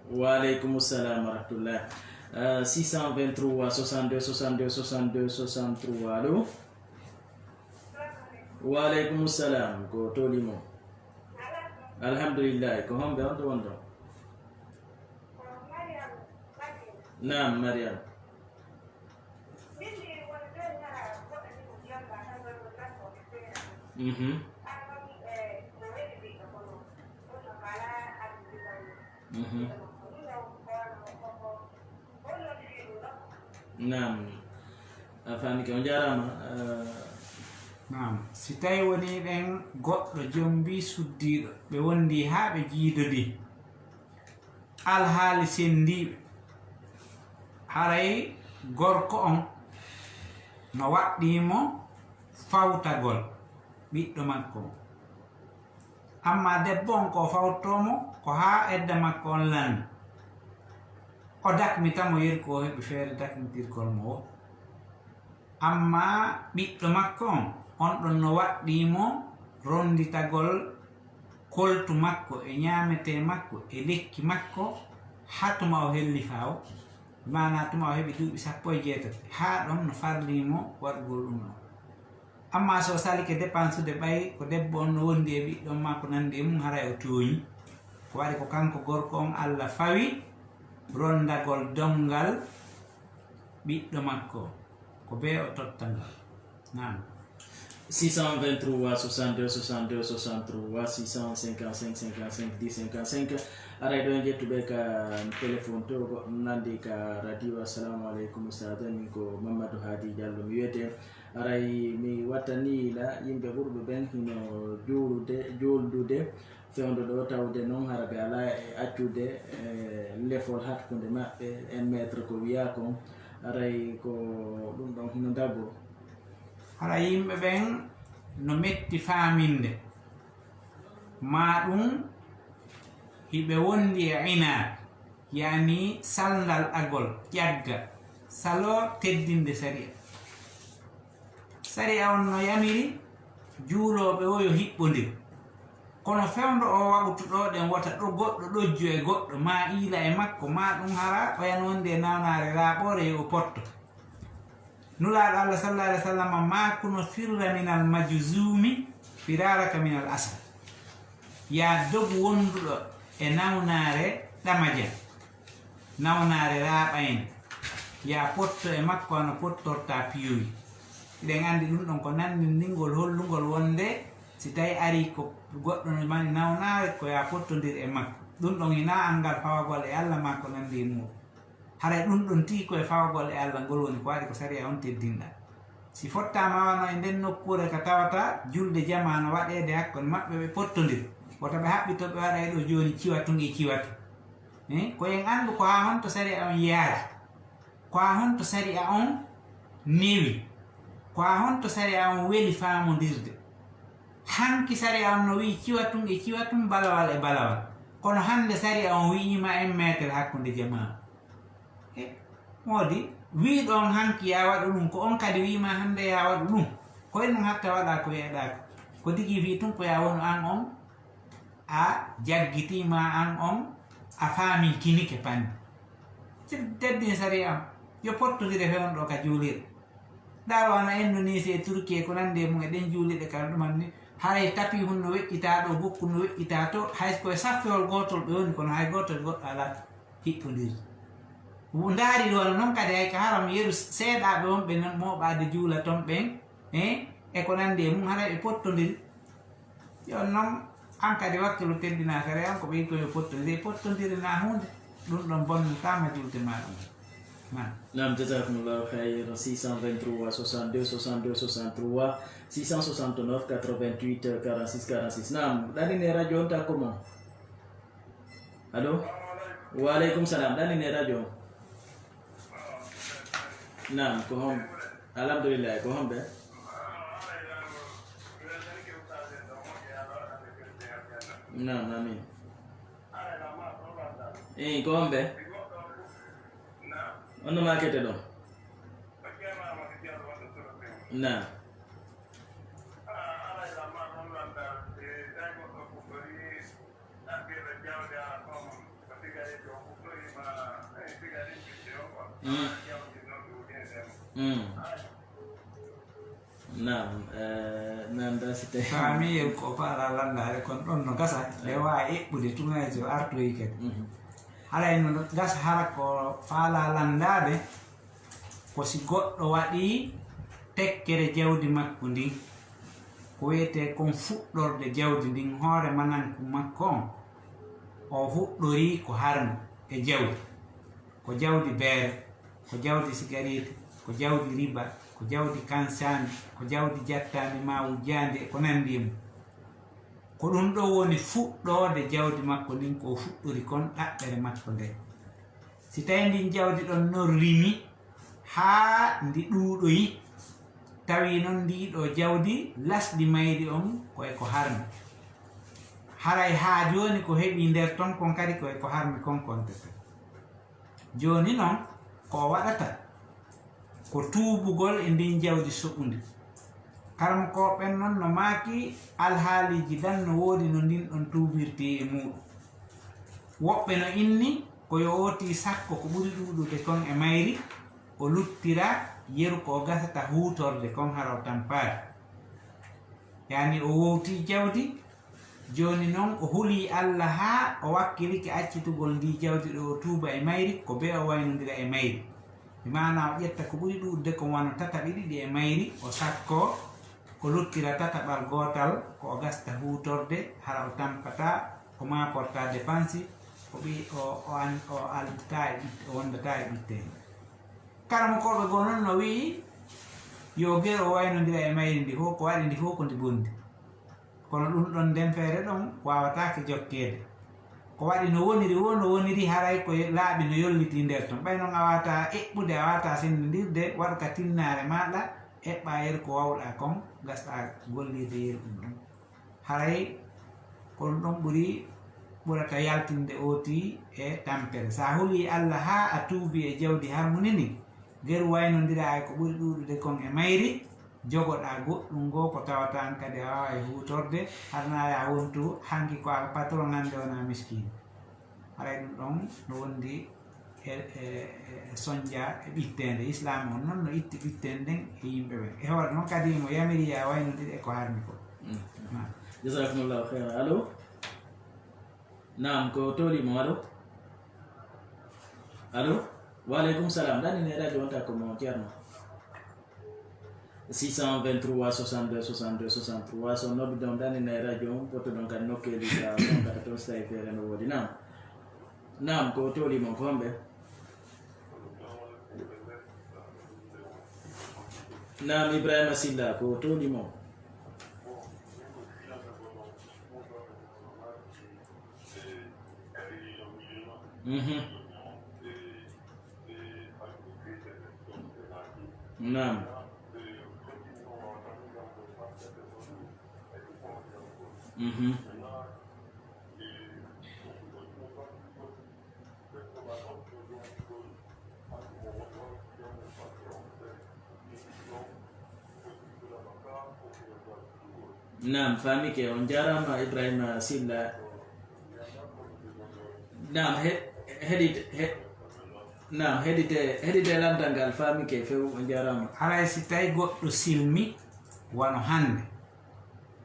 Wa alaikum salam wa rahmatullah. Euh, six cent vingt-trois, soixante-deux, soixante-deux, soixante-deux, soixante-trois. Allô? Wa alaikum salam. Ko tolimo? Alhamdulillah. Ko homɓe on to wonɗo? Naam, Mariam. Mhm. Mhm. Naam. A faami ke, on jaaraama. Eh, naam. Si tawi woni ɓen goɗɗo jombi suddiiɗo, ɓe wondi haa ɓe jiidodi. Alhaali senndiiɓe, haray gorko on no waɗɗii mo fawtagol ɓiɗɗo makko on. Ammaa debbo on, ko o fawtoo mo, ko haa edda makko on lanni. O dakmita mo, yeru ko o heɓi feere dakmitirgol mo woo. Ammaa ɓiɗɗo makko on, on ɗon no waɗɗii mo ronnditagol koltu makko e ñaametee makko e lekki makko, haa tuma o hellifaa o, maanaa tuma o heɓi duuɓi sappo e jeetati, haa ɗon no farlii mo waɗugol ɗum ɗon. Ammaa so o salike depansude, ɓay ko debbo on no wondi e ɓiɗɗo on maa ko nanndi e mum, haray o tooñi. Ko waɗi ko kanko gorko on Alla fawi ronndagol donngal ɓiɗɗo makko, ko bee o totta ngal. Naam. Six cent vingt-trois, soixante-deux, soixante-deux, soixante-trois, six cent cinquante-cinq, cinquante-cinq, dix, cinquante-cinq. Aray ɗo e njettuɓe ka téléphone to, goɗɗo nanndi ka radio. Assalamu aleykum, Ustaz. Min ko Mamadou Hadi Diallo mi wiyetee. Aray mi wattani la yimɓe ɓurɓe ɓen hino juulude, juuldude, fewndo ɗo, tawde non hara ɓe alaa e accude, e, lefol hakkunde maɓɓe, un mètre ko wiyaa kon, aray ko ɗum ɗon hino dagoo. Hara yimɓe ɓen no metti faaminde, maa ɗum hiɓe wondi e inaad, yaani salndal agol, ƴagga, saloo teddinde sariya. Sariya on no yamiri juulooɓe o yo hiɓɓondir. Kono fewndo o waqtu ɗo ɗen wota ɗo goɗɗo ɗojju e goɗɗo, maa iila e makko, maa ɗum hara oya no wondi e nawnaare raaɓoore yo o potto. Nulaaɗo Allah sallallahu alaihi wasallam maa kuno firra minal majzumi firaraka minal asad. Yaa dogu wonduɗo e nawnaare ɗamaja, nawnaare raaɓa en, yaa potto e makko hano pottorta piyoyi. Eɗen anndi ɗum ɗon ko nanndinɗingol hollungol wonde si tawi arii ko goɗɗo no mari nawnaare, ko yaa pottondir e makko. Ɗum ɗon hinaa anngal fawagol e Alla maa ko nanndi e muuɗum. Haray ɗum ɗon tigi ko e fawagol e Alla ngol woni ko waɗi ko sariya on teddinɗaa. Si fottaama wano e nden nokkuure ka tawata julde jamaa no waɗeede hakkunde maɓɓe, ɓe pottondir, wota ɓe haɓɓito ɓe waɗa e ɗo jooni ciwa tun e ciwa tun. Eh, ko en anndu ko haa honto sariya on yaaji, ko haa honto sariya on newi, ko haa honto sariya on weli faamondirde. Hanki sariya on no wi'i ciwa tun e ciwa tun, balawal e balawal. Kono hannde sariya on wi'iima en meetere hakkunde jamaa. E, moodi, wi'uɗo on hanki yaa waɗu ɗum, ko on kadi wi'iima hannde yaa waɗu ɗum. Ko e ɗum hatta waɗaa ko yeɗaaka. Ko digi fii tun ko yaa wonu an on a jaggitii maa an on a faaminkinike panni. Sir teddin sariya on, yo pottondire fewndo ka juulirɗe. Ndaa wano Indonesie e Turki e ko nanndi e mum e ɗen juulirɗe kan ɗuman ni, haray tapi hun no weƴƴitaa ɗo, gokku no weƴƴitaa to, hay ko e saffewol gootol ɓe woni, kono hay gootol goɗɗo alaa hiɓɓondirde. Ndaari wano non kadi hay ka haram yeru seeɗaaɓe wonɓe non mooɓaade juula ton ɓen, eh, e ko nanndi e mum, haray ɓe pottondiri. Yo non, an kadi wakkilu teddinaa kare an ko ɓe yiɗi ko yo pottondiri, pottondiri na huunde, ɗum ɗon bonnataama julde maa ɗum. Naam. Naam, jazakumullahu khayr. Six cent vingt-trois, soixante-deux, soixante-deux, soixante-trois, six cent soixante-neuf, quatre-vingt-huit, quarante-six, quarante-six. Naam, ɗanine radio on takko mo. Allo? Wa alaikum salam. Ɗanine radio on. Naam, ko hon? Alhamdulillah, ko homɓe? Naam, amin. Eyi, ko homɓe? On no makete ɗon? Naam. Mm. Mm. Naam, eh, mi anndaa si tawi faami en ko faalaa lanndaade, kon ɗon no gasa, nde waawi eɓɓude tun hay so artoyi kadi. Mhm. Haray no gasa hara ko faalaa lanndaade, ko si goɗɗo waɗii tekkere jawdi makko ndin, ko wiyetee kon fuɗɗorde jawdi ndin, hoore mananku makko on, o fuɗɗorii ko harmi e jawdi. Ko jawdi beere, ko jawdi sigareeti, ko jawdi riba, ko jawdi kansaandi, ko jawdi jattaandi maa wujjaandi e ko nanndi e mum. Ko ɗum ɗoo woni fuɗɗoode jawdi makko ndin, ko o fuɗɗori kon ɗaɓɓere makko nden. Si tawii ndin jawdi ɗon non rimi haa ndi ɗuuɗoyi, tawi non ndii ɗoo jawdi lasɗi mayri on ko e ko harmi. Haray haa jooni ko heɓi nder ton kon kadi ko e ko harmi kon kontete. Jooni non, ko o waɗata, ko tuubugol e ndin jawdi soɓundi. Karamokooɓe ɓen non no maaki alhaaliiji dan no woodi no ndin ɗon tuubirtee e muuɗum. Woɓɓe no inni ko yo ooti sakko ko ɓuri ɗuuɗude kon e mayri, o luttira yeru ko o gasata huutorde kon hara o tampaaki. Yaani o wowtii jawdi, jooni non o hulii Alla haa o wakkilike accitugol ndii jawdi ɗo o tuuba e mayri, ko bee o waynondira e mayri. Bi maanaa o ƴetta ko ɓuri ɗuuɗude kon wano tataɓi ɗiɗi e mayri, o sakkoo, o luttira tataɓal gootal ko o gasta huutorde, hara o tampataa, o maaportaa depansi, o ɓi-, o, o an-, o aldataa e ɓitte, o wondataa e ɓitteende. Karamokooɓe goo non no wi'i, yo geru o waynondira e mayri ndi fow, ko waɗi ndi fow ko ndi bonndi. Kono ɗum ɗon nden feere ɗon waawataake jokkeede. Ko waɗi no woniri woo, no woniri haray ko laaɓi no yollitii nder ton. Ɓay non a waawataa eɓɓude, a waawataa senndindirde, waɗu ka tinnaare maaɗa, eɓɓaa yeru ko waawɗaa kon, gasɗaa gollirde yeru ɗum ɗon. Haray ko ɗum ɗon ɓuri, ɓurata yaltinde ooti e tampere. So a hulii Alla haa a tuubii e jawdi harmundi ndin, geru waynondiraa e ko ɓuri ɗuuɗude kon e mayri, jogoɗaa goɗɗum goo ko tawata an kadi a waaway huutorde, hara na yaa wontu hanki ko a patron, hannde wonaa miskiino. Haray ɗum ɗon no wondi e, e, e sonja e ɓitteende. Islaam on non no itti ɓitteende nden e yimɓe ɓen. E hoore non kadi mo yamiri yaa waynondire e ko harmi ko. Mm. Naam. Jazakumullahu khairan. Allo? Naam, ko tooli mo. Allo? Allo? Wa alaikum salam. Ɗanine radio on takko mo, Ceerno. Six cent vingt-trois soixante-deux soixante-deux soixante-trois, so nodduɗon ɗon ɗaninay radio on, pottoɗon kadi nokkeeli ka fonkata toon, so tawi feere no woodi. Naam. Naam, ko tooli mon ko homɓe? Naam, Ibrahima Silla, ko tooli mon? Mhm. Naam. Mhm. Naam, faamike. On njaaraama, Ibrahima Silla. Naam, he-, heɗite, he-, naam, heɗite, heɗite lanndal ngal, faamike few, on njaaraama. Haray si tawi goɗɗo silmi, wano hannde,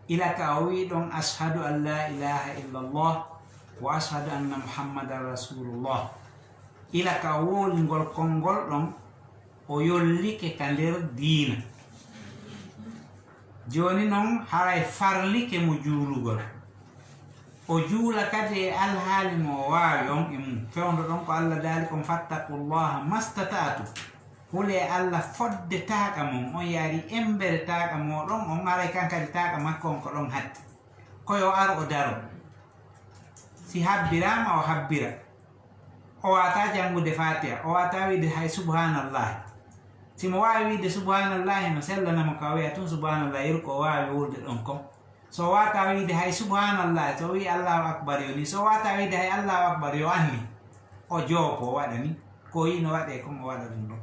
ila ka o wi'i ɗon, "Ashhadu an la ilaha illallah, wa ashhadu anna Muhammadan rasulullah." Ila ka o wowli ngol konngol ɗon, o yollike ka nder diina. Jooni non, haray farlike mo juulugol. O juula kadi e alhaali mo o waawi on e mum. Fewndo ɗon ko Allah daali kon, "Fattaqullaha mastata'tu." Hulee Allah fodde taaqa mon, on yaari embere taaqa mooɗon, on aray kan kadi taaqa makko on ko ɗon hatti. Ko yo ar o daro. Si habbiraama, o habbira. O waawataa janngude Faatiha, o waawataa wiide hay subhaanallahi. Si mo waawi wiide subhaanallahi, no sellana mo ka o wi'a tun subhaanallahi, yeru ko o waawi wowlude ɗon kon. So o waawataa wiide hay subhaanallahi, so o wi'i Allahu akbar yo ni, so o waawataa wiide hay Allahu akbar yo anni, o joopo, o waɗa ni. Ko o yi'i no waɗee kon, o waɗa ɗum ɗon.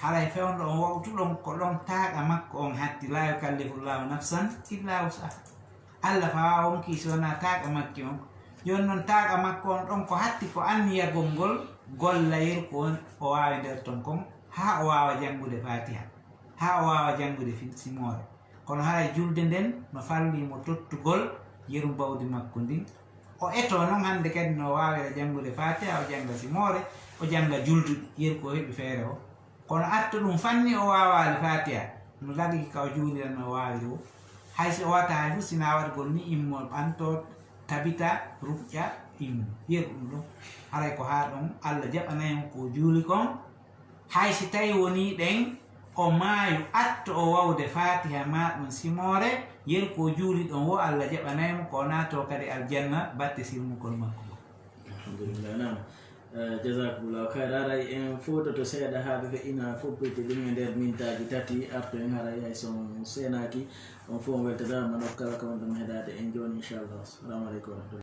Haray fewndo on wowtuɗon ko ɗon taaqa makko on hatti, "Laa yukallifullahu nafsan illa wus'aha." Allah fawaa wonkii si wonaa taaqa makki on. Jooni non taaqa makko on ɗon ko hatti ko anniyagol ngol golla yeru ko woni o waawi nder ton kon, haa o waawa janngude Faatiha, haa o waawa janngude fin-, simoore. Kono haray julde nden no farlii mo tottugol yeru mbawdi makko ndin. O etoo non hannde kadi no waawira janngude Faatiha, o jannga simoore, o jannga julduɗi, yeru ko heɓi feere o. Kono atto ɗum fanni o waawaali Faatiha, no lagiki ka o juulira no waawiri o. Hay si o wata hay fu, si na waɗugol ni immo ɓanto, tabita, ruƴƴa, immo. Yeru ɗum ɗon. Haray ko haa ɗon Allah jaɓanay mo ko o juuli kon. Hay si tawi wonii ɗen, o maayu atto o wawde Faatiha maa ɗum simoore, yeru ko o juuli ɗon wo Allah jaɓanay mo, ko o naatoo kadi aljanna batte silmugol makko ngol. Alhamdulillah, naam. Eh, jazakumullahu khayra. Haray en foototo seeɗa haa ɓe feƴƴina foppirde ɗum e nder mintaaji tati, arto en haray hay so on seenaaki. On fof on weltanaama nokku kala ko on ɗon heɗaade en jooni, inchallah. Assalamu aleykum wa rahmatullah.